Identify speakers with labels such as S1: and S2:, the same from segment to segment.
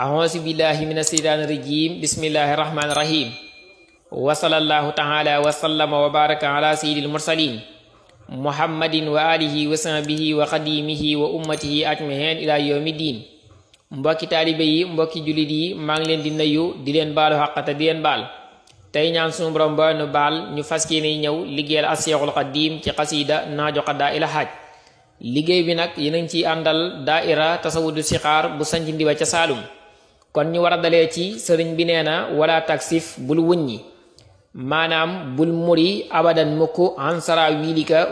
S1: أعوذ بالله من الشيطان الرجيم بسم الله الرحمن الرحيم وصلى الله تعالى وسلم وبارك على سيد المرسلين محمد وآله وصحبه وخديمه وأمته أجمعين إلى يوم الدين mbokki taalibe yi mbokki jullit yi maa ngi leen di nuyu di leen baalu xaq te di leen baal tey ñaan sunu borom ba nu baal ñu fas yéene ñëw liggéeyal as Seexul Xadiim ci xasiida Nahju Qadaa il Haaj liggéey bi nag yéen a ngi ciy àndal daaira tasawudu sixaar bu sanc ndiwa ca Saalum kon ñu war a dalee ci sëriñ bi nee na wala taksif bul wuññi maanaam bul muri abadan mukk ansara wiilika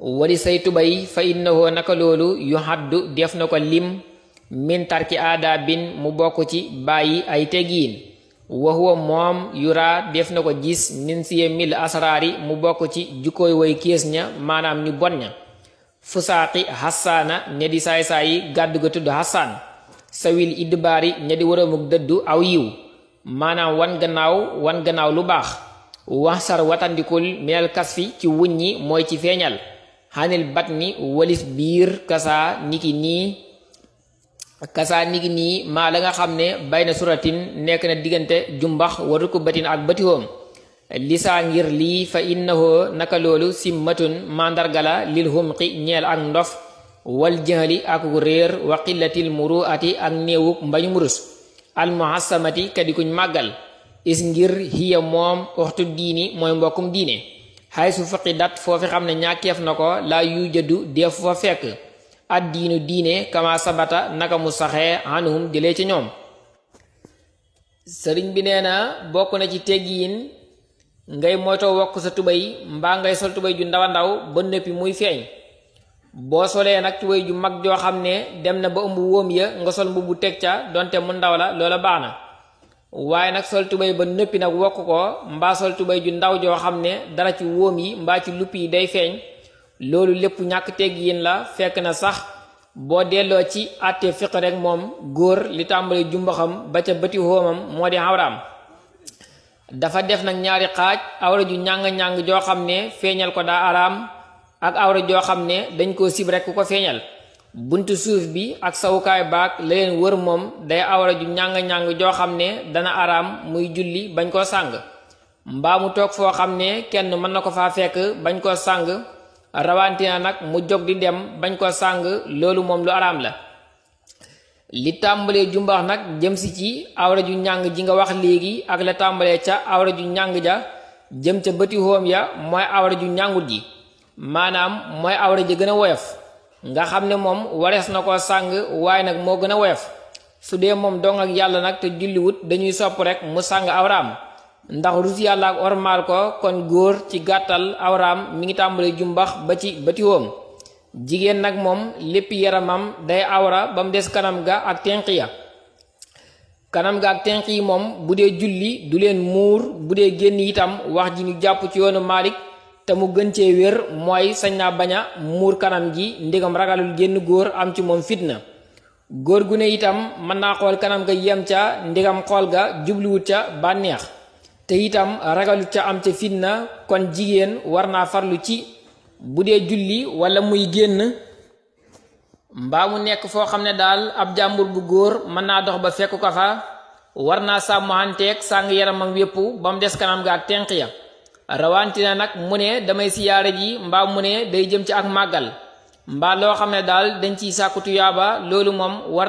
S1: wali say tubay fa innahu naka loolu yu haddu def na ko lim min tarki aadaabin mu bokk ci bàyyi ay tegiin wa huwa moom yura def na ko gis min siye mil asraari mu bokk ci jukkooy way kees ña maanaam ñu bon ña fusaaqi hassaana ña di saay-saayi gàddu ga tudd hassaan sawil idbaari ña di waramuk dëddu aw yiw maanaam wan gannaaw lu baax waxsar watandikul minal kasfi ci wuññi mooy ci feeñal xanil batni walis biir kasaa niki nii maa la nga xam ne bayna suratin nekk na diggante jumbax wa rukubatin ak batihoom lisaa ngir lii fa innahu naka loolu simmatun màndargala lil humqi ñeel ak ndof wal jahli ak réer wa qillatil muruati ak néewuk mbañum rus al muhassamati kadi kuñ màggal is ngir hiya moom waxtu diini mooy mbokkum diine xay su faqi dat foofi xam ne ñàkkeef na ko laa yujadu def fa fekk ad diinu diine kama sabata naka mu saxee anhum jëlee ca ñoom sëriñ bi nee na bokk na ci teggiin ngay moytoo wokk sa tubay mbaa ngay sol tubay ju ndaw a ndaw ba noppi muy feeñ boo solee nag tubay ju mag joo xam ne dem na ba ëmb wóom ya nga sol mbubb teg ca donte mu ndaw la loola baax na waaye nag sol tubay ba noppi nag wokk ko mbaa sol tubay ju ndaw joo xam ne dara ci wóom yi mbaa ci lupp yi day feeñ loolu lépp ñàkk teggiin la fekk na sax boo delloo ci àtte fiq rek moom góor li tàmbali jumbaxam ba ca bëti hóomam moo di awraam dafa def nag ñaari xaaj awra ju ñàng-ñàng joo xam ne feeñal ko daa araam ak awra joo xam ne dañ koo sib rek ku ko feeñal buntu suuf bi ak sawukaay baag la leen wër moom day awra ju ñàng-ñàng joo xam ne dana araam muy julli bañ koo sàng mbaa mu toog foo xam ne kenn mën na ko faa fekk bañ koo sàng rawantina nag mu jóg di dem bañ koo sàng loolu moom lu araam la li tàmbalee jumbax nag jëm si ci awra ju ñàng ji nga wax léegi ak la tàmbalee ca awra ju ñàng ja jëm ca bëti hóom ya mooy awra ju ñàngut ji maanaam mooy awra ji gën a woyof nga xam ne moom warees na koo sàng waaye nag moo gën a woyof su dee moom dong ak yàlla nag te julliwut dañuy sopp rek mu sàng awraam ndax rus yàlla ak ormaal ko kon góor ci gàttal awraam mi ngi tàmbalee jumbax ba ci bëti hóom jigéen nag moom lépp yaramam day awra ba mu des kanam ga ak tenq ya kanam ga ak tenq yi moom bu dee julli du leen muur bu dee génn itam wax ji ñu jàpp ci yoonu Maalik te mu gën cee wér mooy sañ naa bañ a muur kanam gi ndigam ragalul génn góor am ci moom fitna góor gu ne itam mën naa xool kanam ga yem ca ndigam xool ga jubluwut ca bànneex te itam ragalut ca am ca fitna kon jigéen war naa farlu ci bu dee julli wala muy génn mbaa mu nekk foo xam ne daal ab jàmbur bu góor mën naa dox ba fekk ko fa war naa sàmmanteeg sàng yaramam wépp ba mu des kanam ga ak tenq ya rawantina nag mu ne damay siyaare ji mbaa mu ne day jëm ci ak màggal mbaa loo xam ne daal dañ ciy sàkku tuyaaba loolu moom war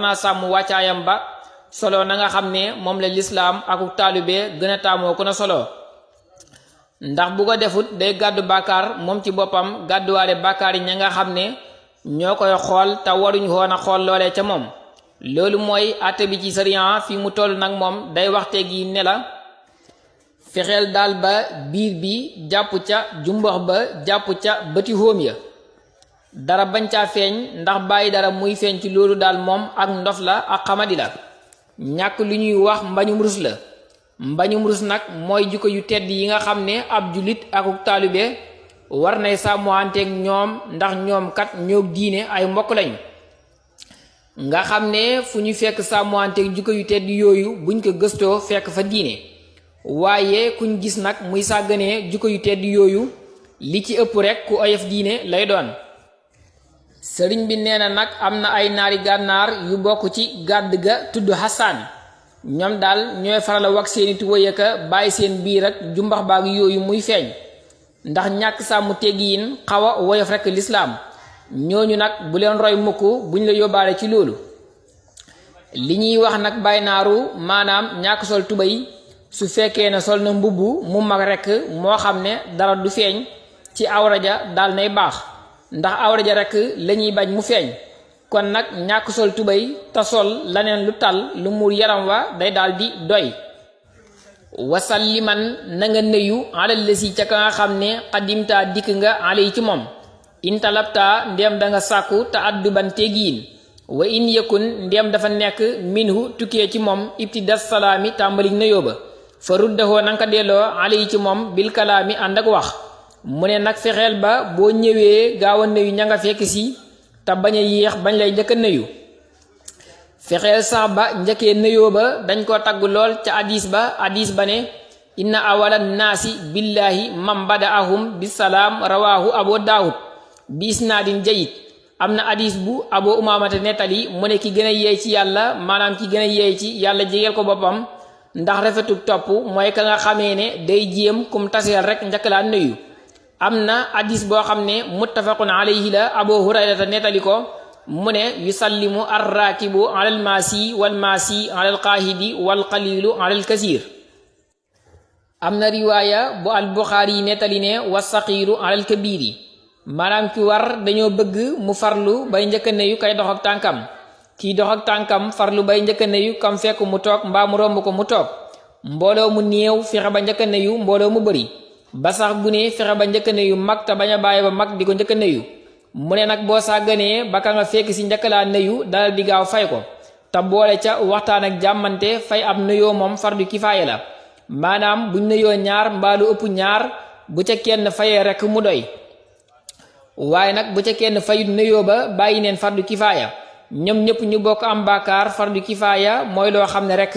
S1: naa sàmm wàccaayam ba solo na nga xam ne moom la lislaam ak taalibe gën a taamoo ku na solo ndax bu ko defut day gàddu bàkkaar moom ci boppam gàdduwaale bàkkaar yi ña nga xam ne ñoo koy xool te waruñ xoon a xool loolee ca moom loolu mooy àtte bi ci sariya fi mu toll nag moom day waxte gi ne la fexeel daal ba biir bi jàpp ca jumbax ba jàpp ca bëti hóom ya dara bañ caa feeñ ndax bàyyi dara muy feeñ ci loolu daal moom ak ndof la ak xamadi la ñàkk lu ñuy wax mbañum rus la mbañum rus nag mooy jikko yu tedd yi nga xam ne ab julit akuk taalibe war nay sàmmanteeg ñoom ndax ñoom kat ñoo diine ay mbokk lañ nga xam ne fu ñu fekk sàmmanteeg jikko yu tedd yooyu buñ ko gëstoo fekk fa diine waaye kuñ gis nag muy sàgganee jikko yu tedd yooyu li ci ëpp rek ku oyof diine lay doon sëriñ bi nee na nag am na ay naari gànnaar yu bokk ci gàdd ga tudd Hassan ñoom daal ñooy faral a wax seeni tuwéy ka bàyyi seen biir ak jumbax baag yooyu muy feeñ ndax ñàkk sàmm teggiin xaw a woyof rekk lislaam ñooñu nag bu leen roy mukk buñ la yóbbaale ci loolu. li ñuy wax nag bay naaru maanaam ñàkk sol tubéy su fekkee ne sol na mbubb mu mag rekk moo xam ne dara du feeñ ci awra ja daal nay baax ndax awra ja rekk lañuy bañ mu feeñ kon nag ñàkk sol tubéy te sol laneen lu tal lu muur yaram wa day daal di doy. wasalliman na nga nëyu alal la si ca ka nga xam ne xadimtaa dikk nga alay ci moom intalabta ndéem da nga sàkku te adduban teggiin wa in yakun ndéem dafa nekk minhu tukkee ci moom ibtidas salaami tàmbalik nëyoo ba fa ruddahoo nanga ko delloo alay ci moom bil kalaami ànd ak wax mu ne nag fexeel ba boo ñëwee gaaw a nëyu ña nga fekk si te bañ a yéex bañ lay njëkk a nëyu fexeel sax ba njëkkee nëyoo ba dañ koo tagg lool ca hadis ba ne inna awala naasi billahi man badaahum bisalaam rawaahu abu daawud bi isnaadin jayid am na hadis bu abu umaamata nettali mu ne ki gën a yeey ci yàlla maanaam ki gën a yeey ci yàlla jegeel ko boppam ndax rafetuk topp mooy ka nga xamee ne day jéem kum taseel rek njëkk laa nuyu. am na hadis boo xam ne muttafaqun alayhi la abu hurayrata nettali ko mu ne yusallimu arrakibu alal maasi wal maasi alal qaahidi wal qalilu alal kasiir. am na riwaaya bu al buxaari yi nettali ne wasaqiiru alal kabiiri maanaam ki war dañoo bëgg mu farlu bay njëkk a nuyu kay dox ak tànkam kiy dox ak tànkam farlu bay njëkk a nuyu kam fekk mu toog mbaa mu romb ko mu toog mbooloo mu néew fexe ba njëkk a nuyu mbooloo mu bëri ba sax gune fexe ba njëkk a nuyu mag te bañ a bàyyi ba mag di ko njëkk a nuyu mu ne nag boo sàgganee ba ka nga fekk si njëkk laa nuyu dala di gaaw fay ko te boole ca waxtaan ak jàmmante fay ab nuyoo moom fardu kifaaya la maanaam buñ nuyoo ñaar mbaalu ëpp ñaar bu ca kenn fayee rek mu doy waaye nag bu ca kenn fayut nuyoo ba bàyyi neen fardu kifaaya ñoom ñëpp ñu bokk am baakaar fardu kifaaya mooy loo xam ne rek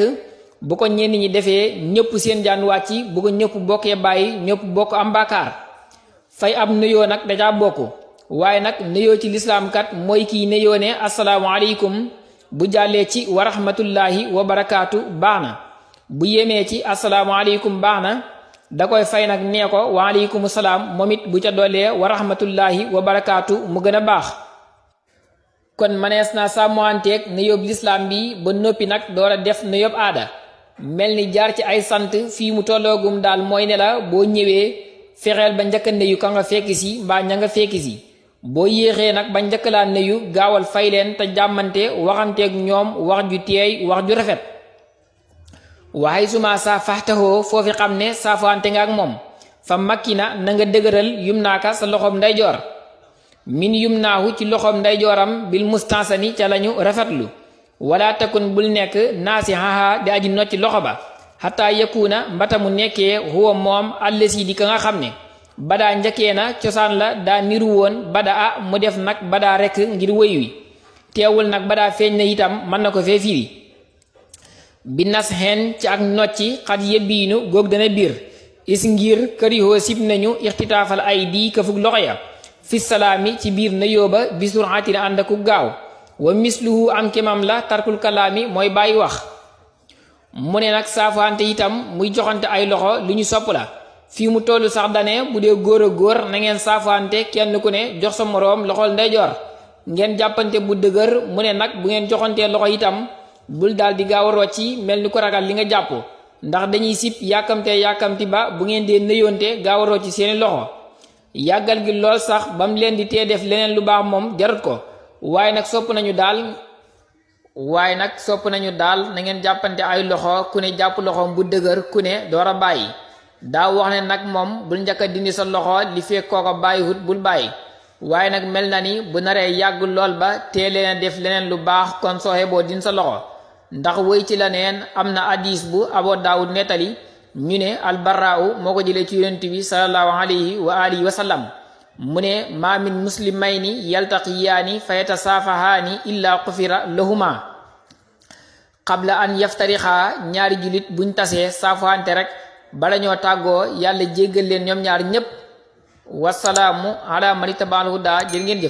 S1: bu ko ñenn ñi defee ñëpp seen jaan wàcc bu ko ñëpp bokkee bàyyi ñëpp bokk am baakaar fay ab nuyoo nag dajaa bokk waaye nag nuyoo ci lislaam kat mooy kii nuyoo ne assalaamu aleykum bu jàllee ci wa rahmatullahi wa barakaatu baax na bu yemee ci assalaamu aleykum baax na da koy fay nag nee ko wa aleykum salaam moom it bu ca doolee wa rahmatullahi wa barakaatu mu gën a baax. kon manees naa sàmmanteeg nuyoob lislaam bi ba noppi nag door a def nuyoob aada mel ni jaar ci ay sant fii mu tolloogum daal mooy ne la boo ñëwee fexeel ba njëkk a nuyu ka nga fekk si mbaa ña nga fekk si boo yéexee nag ba njëkk laa nuyu gaawal fay leen te jàmmante waxanteeg ñoom wax ju teey wax ju rafet. waxay suma saa faxtaxoo foofi xam ne saafante nga ak moom fa makki na nga dëgëral yum naaka sa loxoom ndeyjoor min yum naahu ci loxoom ndeyjooram bil mustansani ca lañu rafetlu wala takun bul nekk naasi haha di aji nocci loxo ba xataa yakuna mbata mu nekkee huwa moom allesi di ka nga xam ne badaa njëkkee na cosaan la daa niru woon badaa mu def nag badaa rekk ngir wëy wi teewul nag badaa feeñ na itam mën na ko fee firi bi nas xeen ci ak nocci xat yebbiinu góog dana biir is ngir kërihoo sib nañu ixtitaafal ay di këfug loxo ya fi salaami ci biir na yóoba bi suraatin ànd aku gaaw wa misluhu am kemam la tarkul kalaami mooy bàyyi wax mu ne nag saafante itam muy joxante ay loxo lu ñu sopp la fii mu tollu sax dane bu dee góor a góor na ngeen saafante kenn ku ne jox sa moroom loxol ndeyjoor ngeen jàppante bu dëgër mu ne nag bu ngeen joxantee loxo itam bul daal di gaaw a rocci mel ni ko ragal li nga jàpp ndax dañuy sib yàkkamti ba bu ngeen dee nëyoonte gaaw a rocci seeni loxo yàggal gi lool sax bam leen di tee def leneen lu baax moom jarut ko waaye nag sopp nañu daal na ngeen jàppante ay loxo ku ne jàpp loxoom bu dëgër ku ne door a bàyyi daa wax ne nag moom bul njëkk a dindi sa loxo li fekk kooko bàyyiwut bul bàyyi waaye nag mel na ni bu naree yàgg lool ba tee leen def leneen lu baax kon sooxe boo din sa loxo ndax wëy ci la neen am na hadis bu Abu Daawud nettali ñu ne albarraahu moo ko jëlee ci yonent bi sallallahu alayhi wa alihi wa sallam mu ne maa min muslimayni yaltaqiyaani fa yatasaafahaani illa xufira lahuma qabla an yaftarixaa ñaari julit buñ tasee saafahante rek bala ñoo tàggoo yàlla jéggal leen ñoom ñaar ñépp wasalaamu ala man ittabaal hudaa jërë ngeen jëf